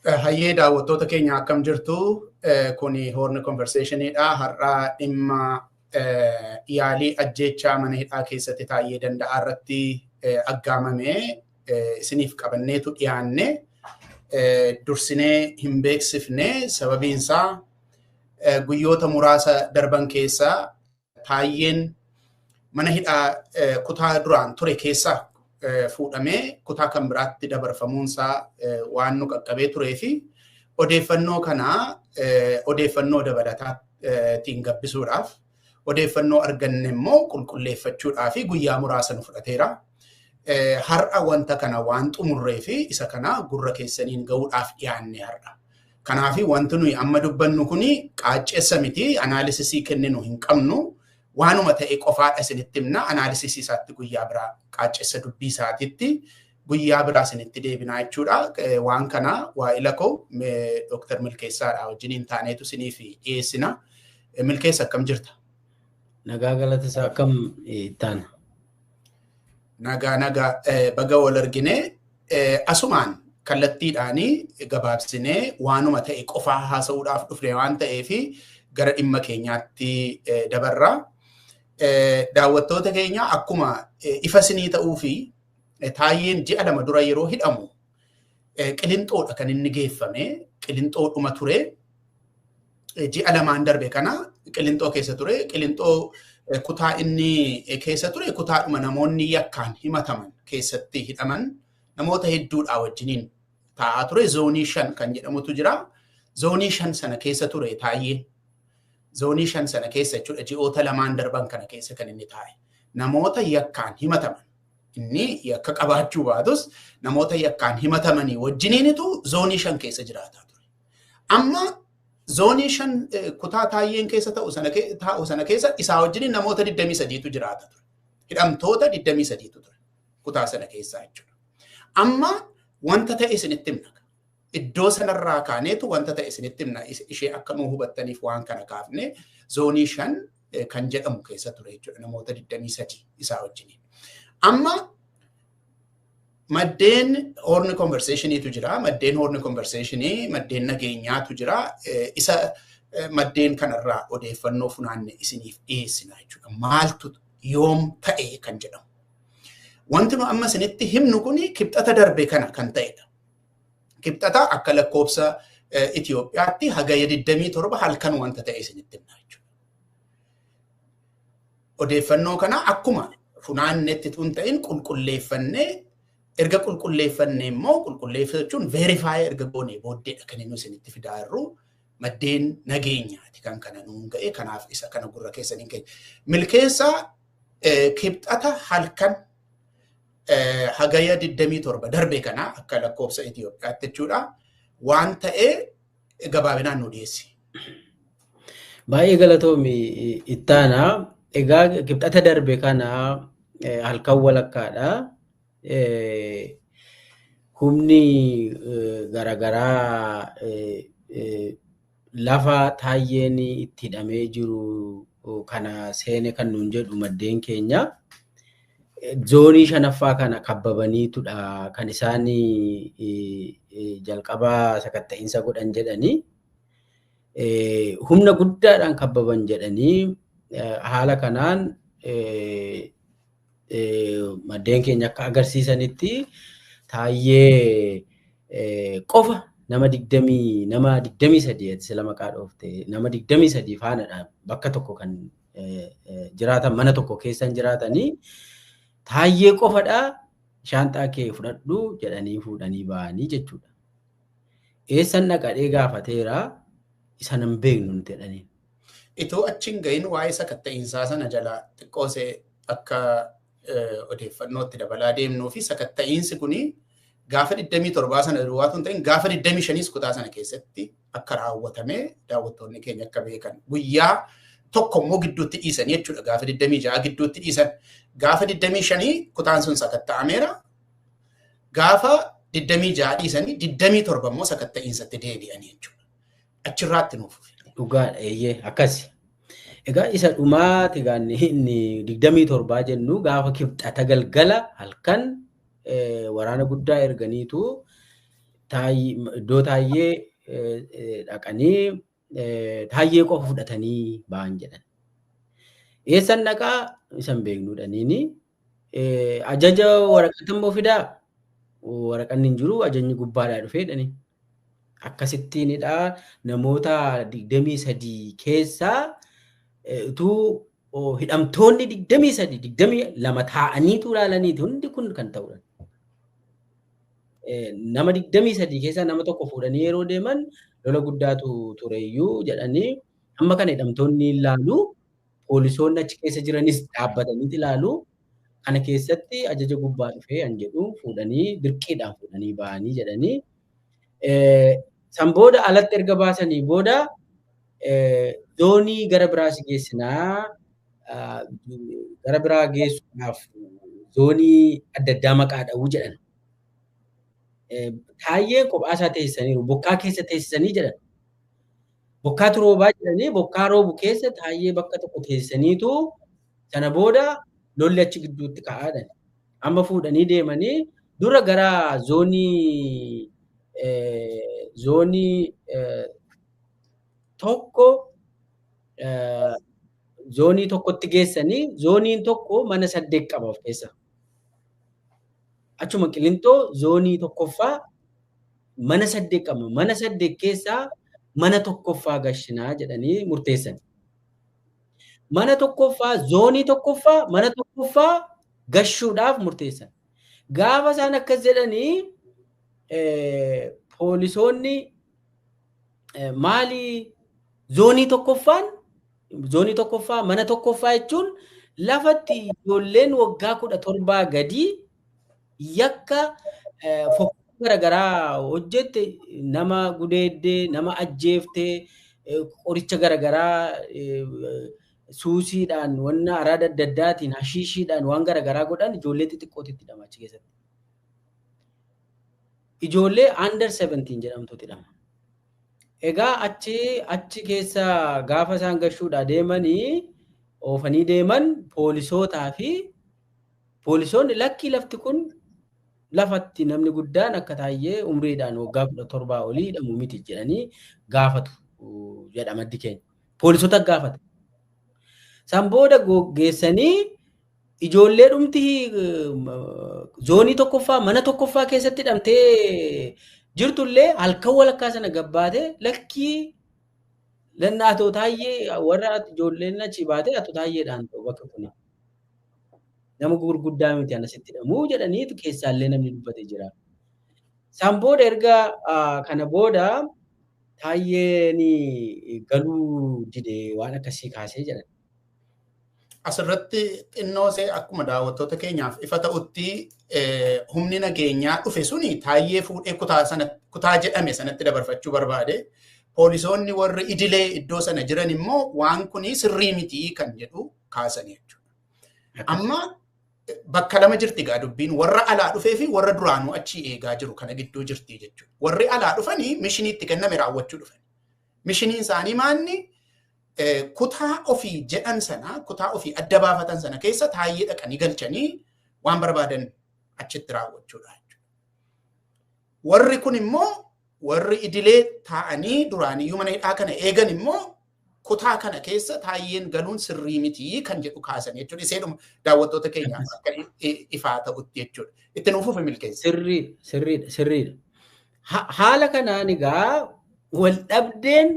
Hayyee daawwattoota keenya akkam jirtu, kuni Horn Conversationidha. Har'a dhimma yaalii ajjeechaa mana hidhaa keessatti Taayyee Danda'aa irratti aggaamame isiniif qabanneetu dhiyaanne. Dursinee hin beeksifne, sababiinsaa guyyoota muraasa darban keessaa Taayyeen mana hidhaa kutaa duraan ture keessaa fuudhamee kutaa kan biraatti dabarfamuunsaa waan nu qaqqabee turee fi odeeffannoo kana odeeffannoo dabalataatiin gabbisuudhaaf, odeeffannoo arganne immoo qulqulleeffachuudhaaf guyyaa muraasa nu fudhateera. Har'a wanta kana waan xumurree fi isa kana gurra keessaniin gahuudhaaf dhiyaanne har'a. Kanaaf wanti nuyi amma dubbannu kuni qaacceessa miti, analysis kenninu hin qabnu. Waanuma ta'e qofaadha isinitti himna. Analysis isaatti guyyaa biraa, qaaccessa dubbii isaatitti guyyaa biraa isinitti deebinaa jechuudha. Waan kana waa'ila koo Dr. Milkeessaadha wajjiniin taaneetu isiniif dhiyeessina. Milkeessa, akkam jirta? Nagaa, galata isaa. Akkam taana? Nagaa, nagaa, baga wal argine. Asumaan kallattiidhaanii gabaabsinee waanuma ta'e qofaa haasa'uudhaaf dhufne waan ta'eef gara dhimma keenyaatti dabarra. Daawwattoota keenya, akkuma ifa isinii ta'uu fi Taayyeen ji'a 2 dura yeroo hidhamu Qilinxoodha kan inni geeffame. Qilinxoodhuma ture. Ji'a 2n darbe kana Qilinxoo keessa ture. Qilinxoo kutaa inni keessa ture kutaadhuma namoonni yakkaan himataman keessatti hidhaman namoota hedduudhaa wajjiniin taa'aa ture. Zoonii 5 kan jedhamutu jira. Zoonii 5 sana keessa ture Taayyeen. Zoonii 5 sana keessa jechuudha ji'oota 2n darban kana keessa kan inni taa'e. Namoota yakkaan himataman. Inni yakka qabaachuu baatus namoota yakkaan himatamanii wajjiniinitu zoonii 5 keessa jiraataa ture. Amma zoonii 5 kutaa Taayyeen keessa ta'u sana keessa isaa wajjiniin namoota 23tu jiraata ture. Hidhamtoota 23tu ture kutaa sana keessaa jechuudha. Amma wanta ta'e isinitti himna. Iddoo sanarraa kaaneetu wanta ta'e isinitti himna. Ishee akka nuu hubattaniif waan kana kaafne. Zoonii 5 kan jedhamu keessa ture jechuudha namoota 23 isaa wajjiniin. Amma maddeen Horn Conversationiitu jira. Maddeen Horn Conversationii, maddeen nageenyaatu jira. Isa maddeen kanarraa odeeffannoo funaanne isiniif dhiyeessina jechuudha. Maaltu yoom ta'e kan jedhamu. Wanti nu amma isinitti himnu kuni Kibxata darbe kana kan ta'edha. Kibxata akka lakkoobsa Itoophiyaatti Hagaya 27 halkan wanta ta'e isinitti himna jechuudha. Odeeffannoo kana akkuma funaannetti tun ta'in qulqulleeffannee, erga qulqulleeffannee immoo, qulqulleeffachuun verify erga goonee booddeedha kan inni isinitti fidaa jirru. Maddeen nageenyaati kan kana nuun ga'e, kanaaf isa kana gurra keessaniin ga'e. Milkeessaa, Kibxata halkan Hagaya 27 darbe kana akka lakkoofsa Itoophiyaatti jechuudha, waan ta'ee gabaabinaan nu dhiyeessi. Baay'ee galatoomi, Ittaanaa. Egaa Kibxata darbe kana halkan walakkaadha. Humni garaagaraa lafa Taayyeen itti hidhamee jiru kana seene kan nuun jedhu maddeen keenya. Zoonii shanaffaa kana kabbabaniitudha kan isaan jalqabaa sakatta'iinsa godhan jedhanii. Humna guddaadhaan kabbaban jedhanii. Haala kanaan maddeen keenya akka agarsiisanitti Taayyee qofa nama 23, sila maqaa dhoofte, nama 23 faanadha bakka tokko kan jiraatan, mana tokko keessan jiraatanii. Taayyee qofadha shaanxaa kee fudhadhu jedhanii fuudhanii ba'anii jechuudha. Eessan dhaqadhee gaafateera, isa nan beeknu nuti jedhaniin. Itoo achi hin gahin waa'ee sakatta'iinsaa sana jala xiqqoosee akka odeeffannootti dabalaa deemnuu fi sakatta'iinsi kuni gaafa 27 sana duwwaa tun ta'in gaafa 25s kutaa sana keessatti akka raawwatame daawwattoonni keenya akka beekan. Guyyaa tokko immoo gidduutti dhiisanii jechuudha, gaafa 26 gidduutti dhiisan. Gaafa 25 kutaan sun sakatta'ameera. Gaafa 26 dhiisanii 27 immoo sakatta'iinsatti deebi'anii jechuudha. Achirraatti nuuf. Dhugaadha, eeyyee, akkasi. Egaa isa dhumaati gaanni inni 27 jennu gaafa Kibxata galgala halkan waraana guddaa erganiitu Iddoo Taayyee dhaqanii Taayyee qofa fudhatanii ba'an jedhan. Eessan dhaqaa isan beeknuudhaniini ajaja waraqata immoo fidaa waraqanni hin jiru ajajni gubbaadhaa dhufee jedhani. Akkasittiinidha namoota 23 keessaa utuu hidhamtoonni 23 22 taa'aniitu ilaalaniiti hundi kun kan ta'udha. Nama 23 keessaa nama tokko fuudhanii yeroo deeman lola guddaatu tureyyuu jedhanii amma kana hidhamtoonni ilaalu poolisoonni achi keessa jiranis dhaabbataniiti ilaalu. Kana keessatti ajaja gubbaa dhufee an jedhu fuudhanii dirqiidhaan fuudhanii ba'anii jedhanii san booda alatti erga baasanii booda zoonii gara biraa si geessinaa gara biraa geessuudhaaf zoonii adda addaa maqaa dha'uu jedhan. Taayyeen kophaa isaa teessisaniiru bokkaa keessa teessisanii jedhan. Bokkaatu roobaa jedhanii bokkaa roobu keessa Taayyee bakka tokko teessisaniitu sana booda lolli achi gidduutti ka'aadhan. Amma fuudhanii deemanii dura gara zoonii tokko zoonii tokkotti geessanii zooniin tokko mana 8 qaba of keessa. Achuma Qilintoo zoonii tokkoffaa mana 8 qaba. Mana 8 keessaa mana tokkoffaa gashinaa jedhanii murteessan. Mana tokkoffaa zoonii tokkoffaa mana tokkoffaa gashuudhaaf murteessan. Gaafa isaan akkas jedhanii poolisoonni maali zoonii tokkoffaa mana tokkoffaa jechuun lafatti ijoolleen waggaa 17 gadii yakka fokkuu garaagaraa hojjette nama gudeeddee nama ajjeeftee qoricha garaagaraa suusiidhaan wanna araada adda addaatiin hashiishiidhaan waan garaagaraa godhan ijoollee xixiqqootitti hidhama achi keessatti. Ijoollee under 17 jedhamtutti hidhama. Egaa achi keessa gaafa isaan gashuudhaa deemanii oofanii deeman poolisootaa fi poolisoonni lakkii lafti kun lafatti namni guddaan akka Taayyee umriidhaan waggaa 17 olii hidhamu miti jedhanii gaafatu jedha maddi keenya. Poolisoota gaafata. San booda geessanii ijoollee dhumti zoonii tokkoffaa mana tokkoffaa keessatti hidhamtee jirtullee halkan walakkaa sana gabbaatee lakkii lanna atoo Taayyee warra ijoolleen achi baatee atoo Taayyeedhaan ta'u bakka kuni. Nama gurguddaa miti anasitti hidhamuu jedhaniitu keessaallee namni dubbatee jira. San booda erga kana booda Taayyeen galuu dide waan akkasii kaasee jedhan. Asirratti xinnoo see akkuma daawwattoota keenyaaf ifa ta'utti humni nageenyaa dhufe suni Taayyee fuudhee kutaa jedhame sanatti dabarfachuu barbaade. Poolisoonni warri idilee iddoo sana jiran immoo waan kuni sirrii miti kan jedhu kaasan jechuudha. Amma bakka lama jirti gaa dubbiin warra alaa dhufee fi warra duraanuu achi eegaa jiru kana gidduu jirti jechuudha. Warri alaa dhufanii mishinii itti kenname raawwachuu dhufan. Mishiniin isaanii maanni kutaa ofii jedhan sana kutaa ofii adda baafatan sana keessa Taayyee dhaqanii galchanii waan barbaadan achitti raawwachuudha jechuudha. Warri kun immoo warri idilee taa'anii duraaniyyuu mana hidhaa kana eegan immoo kutaa kana keessa Taayyeen galuun sirrii miti kan jedhu kaasan jechuudha. Iseedhuma daawwattoota keenyaaf akka ifaa ta'utti jechuudha. Itti nuuf fufe milkeessa. Sirriidha. Haala kanaan egaa wal dhabdeen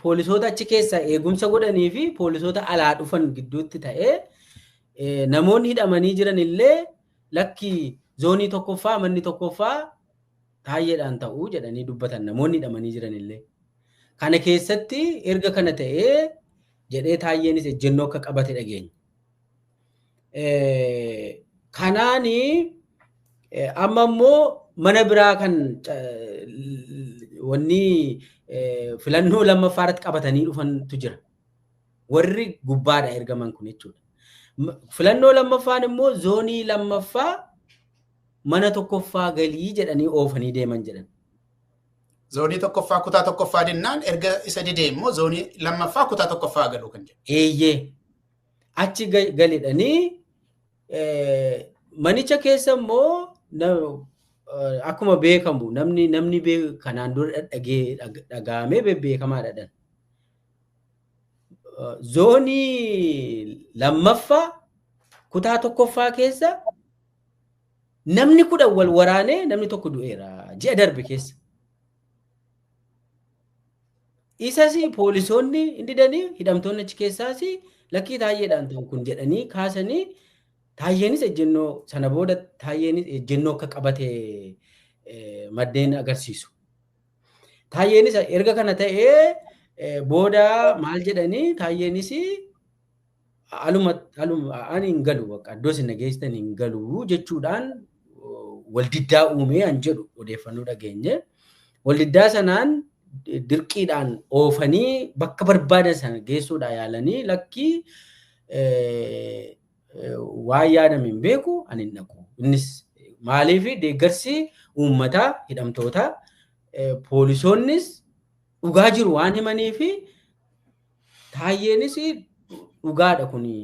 poolisoota achi keessa eegumsa godhanii fi poolisoota alaa dhufan gidduutti ta'ee namoonni hidhamanii jiran illee lakki zoonii tokkoffaa manni tokkoffaa Taayyeedhaan ta'uu jedhanii dubbatan namoonni hidhamanii jiran illee. Kana keessatti erga kana ta'ee jedhee Taayyeenis ejjennoo akka qabate dhageenya. Kanaani amma immoo mana biraa kan wanni filannoo lammaffaa irratti qabatanii dhufantu jira. Warri gubbaadha ergaman kun jechuudha. Filannoo lammaffaan immoo zoonii lammaffaa mana tokkoffaa galii jedhanii oofanii deeman jedhan. Zoonii tokkoffaa kutaa tokkoffaa jennaan erga isa didee immoo zoonii lammaffaa kutaa tokkoffaa galuu kan jedhu. Eeyyee. Achi galidhanii manicha keessa immoo akkuma beekamu namni kanaan dura dhagahamee beekamaadha. Zoonii lammaffaa kutaa tokkoffaa keessa namni 10 wal waraanee namni tokko du'eera ji'a darbe keessa. Isas poolisoonni hin didanii hidhamtoonni achi keessaas lakkii Taayyeedhaan ta'u kun jedhanii kaasanii Taayyeenis ejjennoo sana booda Taayyeenis ejjennoo akka qabate maddeen agarsiisu. Taayyeenis erga kana ta'ee booda maal jedhanii Taayyeenis aluma ani hin galu bakka iddoo isin geessitan hin galu jechuudhaan waldiddaa uumee an jedhu odeeffannoo dhageenye. Waldiddaa sanaan dirqiidhaan oofanii bakka barbaadan sana geessuudhaan yaalanii lakkii waan yaadame hin beeku ani hin dhaqu. Innis maaliif deeggarsi uummataa hidhamtootaa poolisoonnis dhugaa jiru waan himanii fi Taayyeenis dhugaadha kuni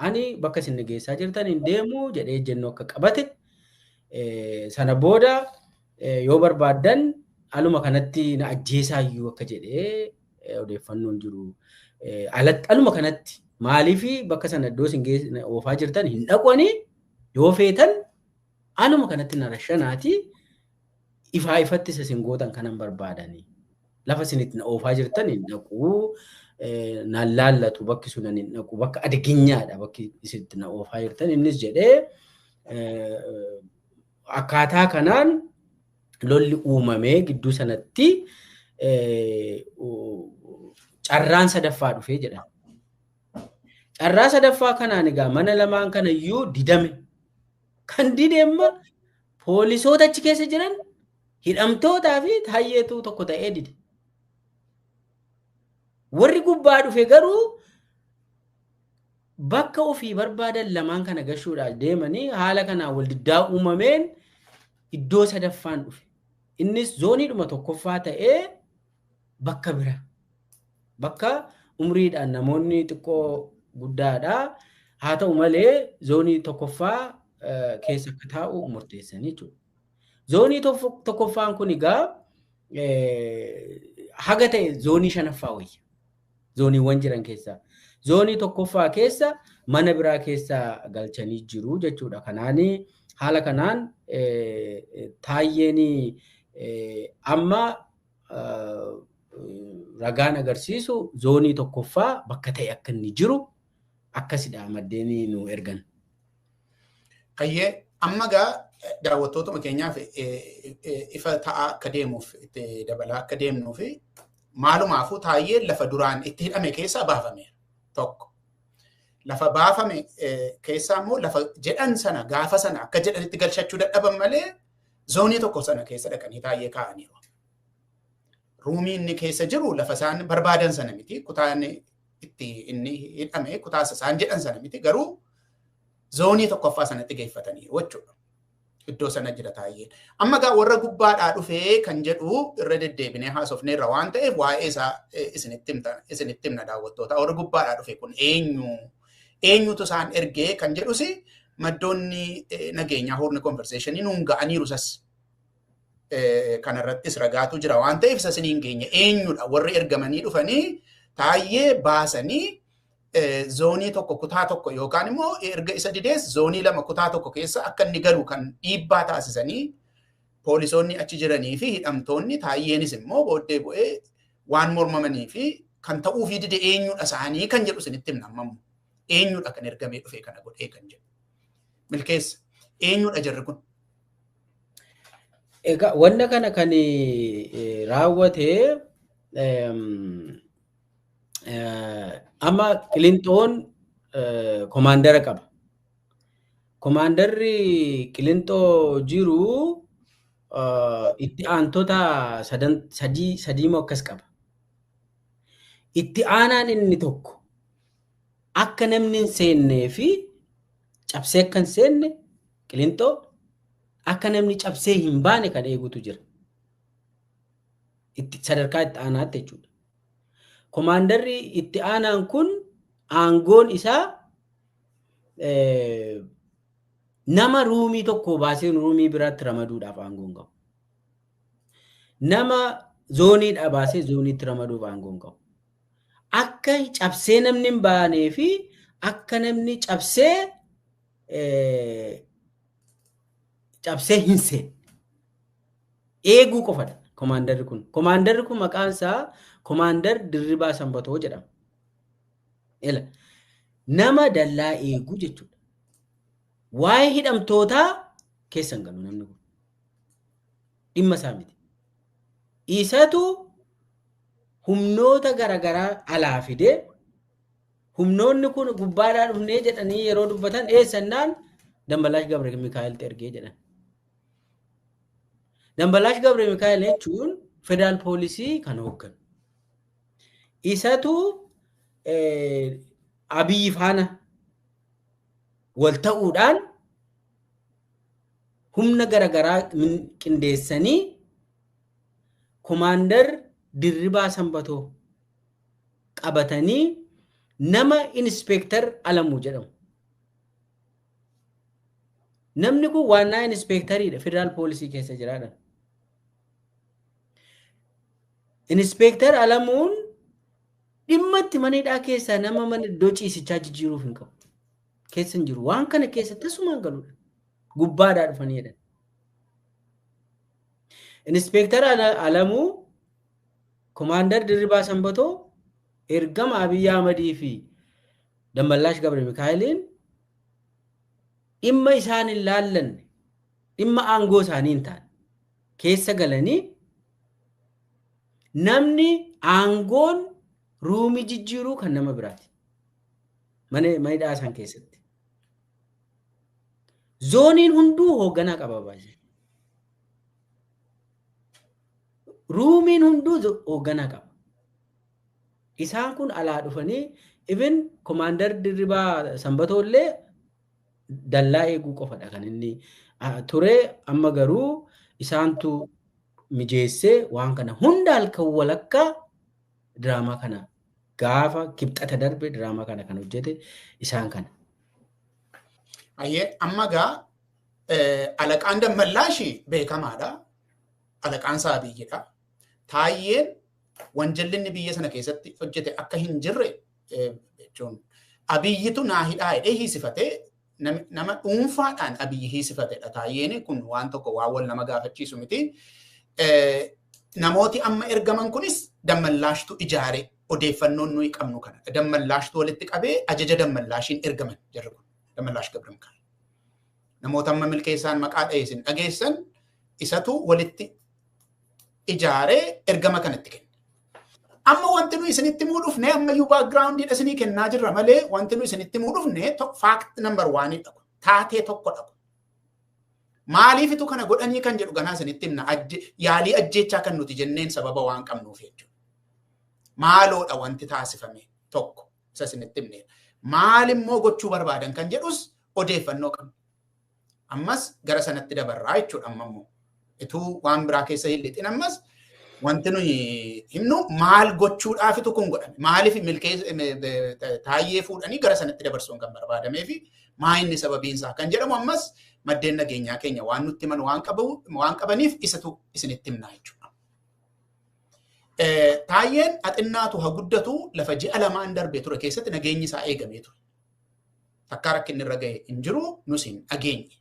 ani bakka isin geessaa jirtan hin deemu jedhee ejjennoo akka qabate sana booda yoo barbaaddan aluma kanatti na ajjeesaayyuu akka jedhee odeeffannoon jiru. Aluma kanatti maaliif bakka sana iddoo isin oofaa jirtan hin dhaqwanii yoo feetan aluma kanatti na rashanaati ifaa ifatti isa isin gootan kanan barbaadanii. Lafa isin itti na oofaa jirtan hin dhaquu naan laallatu bakki sun hin dhaqu bakka adginyaadha bakki isin itti na oofaa jirtan innis jedhee akkaataa kanaan lolli uumamee gidduu sanatti carraan sadaffaa dhufee jedhama. Carraa sadaffaa kanaan egaa mana lamaan kanayyuu didame. Kan dide amma poolisoota achi keessa jiran hidhamtootaa fi Taayyeetu tokko ta'ee dide. Warri gubbaa dhufe garuu bakka ofii barbaadan lamaan kana gashuudhaaf deemanii haala kanaan waldiddaa uumameen iddoo sadaffaan dhufe. Innis zooniidhuma tokkoffaa ta'ee bakka bira. Bakka umriidhaan namoonni xiqqoo guddaadha. Haa ta'u malee zoonii tokkoffaa keessa akka taa'u murteessanii jechuudha. Zoonii tokkoffaan kun egaa haga ta'e zoonii shanaffaa wayya. Zooniiwwan jiran keessaa. Zoonii tokkoffaa keessa mana biraa keessa galchanii jiru jechuudha. Kanaanii haala kanaan Taayyeen amma ragaan agarsiisu zoonii tokkoffaa bakka ta'e akka inni jiru akkasidha maddeen nu ergan. Hayyee amma gaa daawwattootuma keenyaaf ifa ta'aa akka deemuuf itti dabalaa akka deemnuuf maalumaafuu Taayyeen lafa duraan itti hidhame keessaa baafameera tokko. Lafa baafame keessaa immoo lafa jedhan sana gaafa sana akka jedhanitti galchachuu dadhaban malee zoonii tokko sana keessa dhaqanii Taayyee kaa'aniiru. Ruumii inni keessa jiru lafa isaan barbaadan sana miti. Kutaan itti inni hidhame kutaa isaan jedhan sana miti. Garuu zoonii tokkoffaa sanatti geeffataniiru jechuudha. Iddoo sana jira Taayyeen. Amma gaa warra gubbaadhaa dhufee kan jedhu irra deddeebinee haasofneerra waan ta'eef waa'ee isaa isinitti himna daawwattoota. Warra gubbaadhaa dhufe kun eenyu? Eenyutu isaan ergee kan jedhus maddoonni nageenyaa horni konverseeshinii nuun ga'aniiru sas. Kanarrattis ragaatu jira waan ta'eef isa isiniin geenye eenyudha warri ergamanii dhufanii Taayyee baasanii zoonii tokko kutaa tokko yookaan immoo erga isa didees zoonii lama kutaa tokko keessa akka inni galu kan dhiibbaa taasisanii poolisoonni achi jiranii fi hidhamtoonni Taayyeenis immoo booddee bu'ee waan mormamanii fi kan ta'uufii dide eenyudha isaanii kan jedhu isinitti himna ammoo. Eenyudha kan ergamee dhufee kana godhee kan jedhu. Milkeessa eenyudha jarri kun? Egaa wanna kana kan raawwate amma Qilinxoon komaandara qaba. Komaandarri Qilinxoo jiru itti aantota sadii moo akkas qaba. Itti aanaan inni tokko akka namni hin seennee fi cabsee akka hin seenne Qilinxoo akka namni cabsee hin baane kan eegutu jira. Itti sadarkaa itti aanaatti jechuudha. Komaandarri itti aanaan kun aangoon isaa Nama ruumii tokko baasee ruumii biraatti ramaduudhaaf aangoo hin qabu. Nama zooniidhaa baasee zooniitti ramaduuf aangoo hin qabu. Akka cabsee namni hin baanee fi akka namni cabsee cabsee hin seenne eeguu qofadha komaandarri kun. Komaandarri kun maqaan isaa Komaandar Dirribaa Sanbatoo jedhama. Ila nama dallaa eeguu jechuudha. Waa'ee hidhamtootaa keessa hin galu namni kun. Dhimma isaa miti. Isatu humnoota garaagaraa alaa fidee humnoonni kun gubbaadhaa dhufnee jedhanii yeroo dubbatan eessannaan Dambalaash Gabre Mikaa'elti ergee jedhan. Dambalaash Gabre Mikaa'el jechuun federaal poolisii kan hoogganu. Isatu Abiyyi faana wal ta'uudhaan humna garaagaraa qindeessanii Komaandar Dirribaa Sanbatoo qabatanii nama Inspeektar Alamuu jedhamu. Namni kun waannaa inspeektariidha federaal poolisii keessa jiraadha. Inspeektar Alamuun dhimma itti mana hidhaa keessaa nama mana iddoo ciisichaa jijjiiruuf hin qabu. Keessa hin jiru. Waan kana keessa tasumaan galudha. Gubbaadhaa dhufanii jedhan. Inspeektar Alamuu Komaandar Dirribaa Sanbatoo ergama Abiyyi Ahmadii fi Dammallaash Gabre Mikaa'eliin dhimma isaan hin laallanne, dhimma aangoo isaanii hin taane keessa galanii namni aangoon ruumii jijjiiruu kan nama biraati. Mana hidhaa isaan keessatti. Zooniin hunduu hoogganaa qaba baay'ee. Ruumiin hunduu hoogganaa qaba. Isaan kun alaa dhufanii even Komaandar Dirribaa Sanbatoo illee dallaa eeguu qofadha kan inni ture. Amma garuu isaantu mijeessee waan kana hunda halkan walakkaa diraamaa kana gaafa kibxata darbe diraamaa kana kan hojjete isaan kana. Ayyee amma gaa alaqaan Dammallaashi beekamaadha. Alaqaan isaa Abiyyidha. Taayyeen wanjalli inni biyya sana keessatti hojjete akka hin jirre jechuun Abiyyitu naa hidhaa hidhee hiisifatee nama dhuunfaadhaan Abiyyi hiisifatedha. Taayyeen kun waan tokko waan wal nama gaafachiisu miti. Namooti amma ergaman kunis Dammallaashtu ijaare odeeffannoon nuyi qabnu kana. Dammallaashtu walitti qabee ajaja Dammallaashiin ergaman jarri kun. Dammallaash Gabre Mikaa'el. Namoota amma milkeessaan maqaa dhaheessin dhageessan isatu walitti ijaaree ergama kanatti kenne. Amma wanti nuyi isinitti himuu dhufne ammayyuu backgroundiidha isinii kennaa jirra malee wanti nuyi isinitti himuu dhufne fact number oneidha. Taatee tokkodha. Maaliifitu kana godhanii kan jedhu ganaa isinitti himna. Yaalii ajjeechaa kan nuti jenneen sababa waan qabnuuf jechuudha. Maaloodha wanti taasifame tokko isa isinitti himne. Maal immoo gochuu barbaadan kan jedhus odeeffannoo qabna. Ammas gara sanatti dabarraa jechuudha amma immoo. Ituu waan biraa keessa hin lixin ammas wanti nuyi himnu maal gochuudhaafitu kun godhame. Maaliif milkee taayyee fuudhanii gara sanatti dabarsuun kan barbaadamee fi maa inni sababiinsaa kan jedhamu ammas maddeen nageenyaa keenya waan nutti himan waan qabaniif isatu isinitti himnaa jechuudha. Taayyeen axinnaatu haa guddatu lafa ji'a lamaan darbee ture keessatti nageenyi isaa eegamee ture. Takkaa rakkinni irra ga'e hin jiru nus hin dhageenye.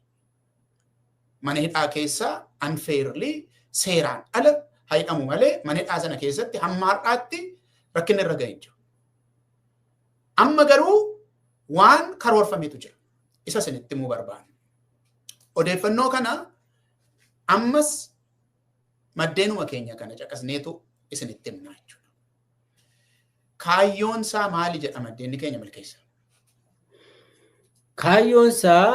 Mana hidhaa keessa unfairly seeraan ala haa hidhamu malee mana hidhaa sana keessatti hamma har'aatti rakkinni irra ga'e hin jiru. Amma garuu waan karoorfametu jira. Isa isinitti himuu barbaanna. Odeeffannoo kana ammas maddeenuma keenya kana caqasneetu isinitti himnaa jechuudha. Kaayyoon isaa maali jedha maddeenni keenya milkeessa? Kaayyoon isaa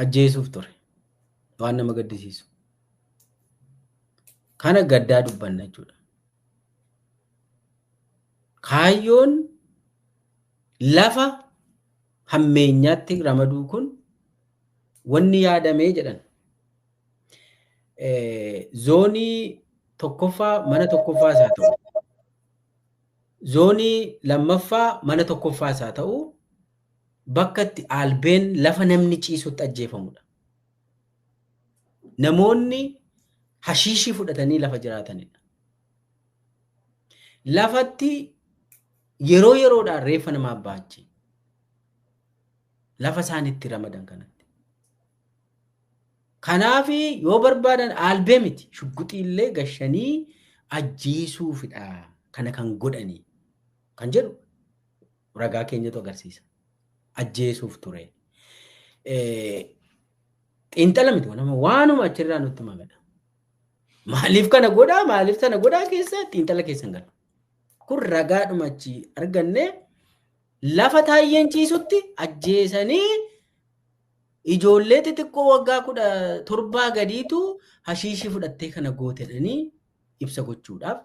ajjeesuuf ture. Waan nama gaddisiisu. Kana gaddaa dubbanna jechuudha. Kaayyoon lafa hammeenyaatti ramaduu kun wanni yaadamee jedhan. Zoonii tokkoffaa mana tokkoffaa isaa ta'u, zoonii lammaffaa mana tokkoffaa isaa ta'u, Bakka itti albeen lafa namni ciisutti ajjeefamudha. Namoonni hashiishii fudhatanii lafa jiraatanidha. Lafatti yeroo yeroodhaan reeffa namaa baachi. Lafa isaan itti ramadan kanatti. Kanaaf yoo barbaadan albee miti shugguxii illee gashanii ajjeesuufidha kana kan godhanii kan jedhu ragaa keenyatu agarsiisa. Ajjeesuuf ture. Xiinxala miti waanuma achirraa nutti himamedha. Maaliif kana godhaa maaliif sana godhaa keessa xiinxala keessa hin galu. Kun ragaadhuma achi arganne lafa Taayyeen ciisutti ajjeesanii ijoollee xixiqqoo waggaa 17 gadiitu hashiishii fudhattee kana gootedhanii ibsa gochuudhaaf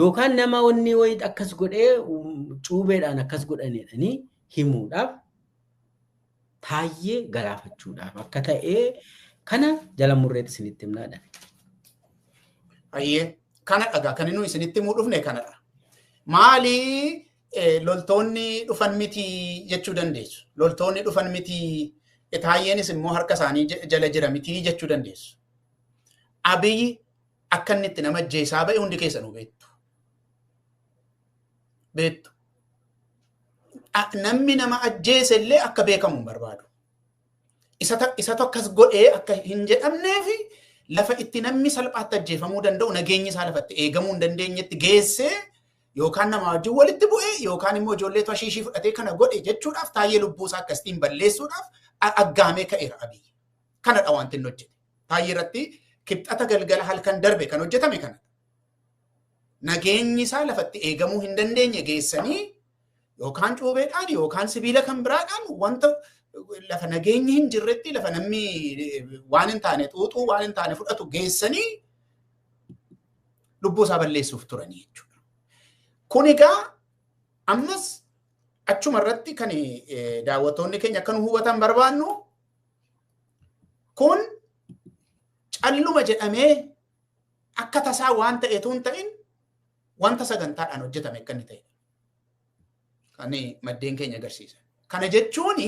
yookaan nama wanni wayii akkas godhee cuubeedhaan akkas godhanidhanii himuudhaaf Taayyee galaafachuudhaaf akka ta'ee kana jala murreetti isinitti himnaadha. Ayyee kana dhagaa kan inni isinitti himuu dhufne kanadha. Maali loltoonni dhufan miti jechuu dandeessu. Loltoonni dhufan miti Taayyeenis immoo harka isaanii jala jira miti jechuu dandeessu. Abiyyi akka inni itti nama ajjeesaa ba'e hundi keessanuu beektu. Beektu. Namni nama ajjeese illee akka beekamu hin barbaadu. Isatu akkas godhee akka hin jedhamneefi lafa itti namni salphaatti ajjeefamuu danda'u nageenyi isaa lafatti eegamuu hin dandeenyetti geessee yookaan nama wajjin walitti bu'ee yookaan immoo ijoollee hashiishii fudhatee kana godhe jechuudhaaf Taayyee lubbuu isaa akkasitiin balleessuudhaaf aggaamee ka'eera Abiyyi. Kanadha wanti inni hojjete. Taayyee irratti kibxata galgala halkan darbe kan hojjetame kanadha. Nageenyi isaa lafatti eegamuu hin dandeenye geessanii yookaan cuubeedhaan yookaan sibiila kan biraadhaan wanta lafa nageenyi hin jirretti lafa namni waan hin taane xuuxuu waan hin taane fudhatu geessanii lubbuu isaa balleessuuf turanii jechuudha. Kun egaa ammas achuma irratti kan daawwattoonni keenya akka nu hubatan barbaannu kun calluma jedhamee akka tasaa waan ta'etu hin ta'in wanta sagantaadhaan hojjetame akka inni ta'edha. Kan maddeen keenya agarsiisa. Kana jechuun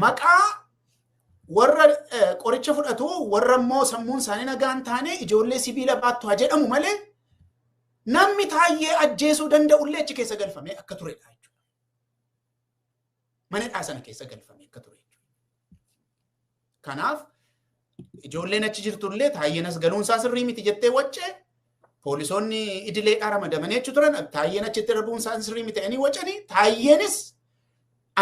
maqaa warra qoricha fudhatu warra immoo sammuun isaanii nagaa hin taane ijoollee sibiila baattu haa jedhamu malee namni Taayyee ajjeesuu danda'ullee achi keessa galfamee akka turedha jechuudha. Mana hidhaa sana keessa galfamee akka ture jechuudha. Kanaaf ijoolleen achi jirtullee Taayyeen as galuun isaa sirrii miti jettee waccee poolisoonni idileedhaa ramadamanii achi turan Taayyeen achitti darbuun isaa sirrii miti jedhanii wacanii Taayyeenis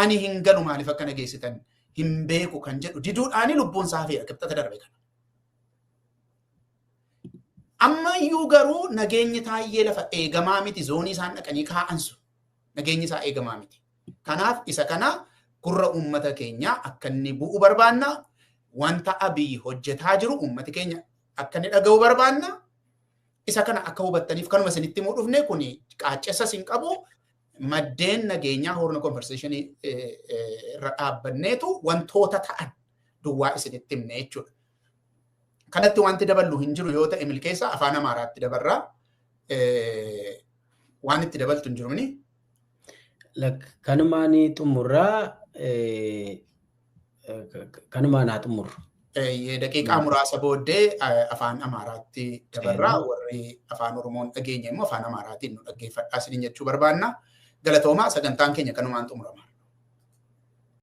ani hin galu maaliif akkana geessitan hin beeku kan jedhu diduudhaani lubbuun isaa hafeera kibxata darbe kana. Amma iyyuu garuu nageenyi Taayyee lafa eegamaa miti zoonii isaan dhaqanii kaa'an sun nageenyi isaa eegamaa miti. Kanaaf isa kana gurra uummata keenyaa akka inni bu'u barbaanna. Wanta Abiyyi hojjetaa jiru uummati keenya akka inni dhaga'u barbaanna. Isa kana akka hubattaniif kanuma isinitti himuu dhufne kun qaaccessas hin qabu. Maddeen nageenyaa Horn Conversation irra dhaabbanneetu wantoota ta'an duwwaa isinitti himne jechuudha. Kanatti wanti daballu hin jiru yoo ta'e milkeessa afaan Amaaraatti dabarraa. Waan itti dabaltu hin jiru mini? Kanumaan xumurraa kanumaan haa xumurru. Daqiiqaa muraasa booddee afaan Amaaraatti dabarraa warri afaan Oromoon dhageenya immoo afaan Amaaraatiin nu dhaggeeffadhaa isiniin jechuu barbaanna. Galatoomaa sagantaan keenya kanumaan xumurama.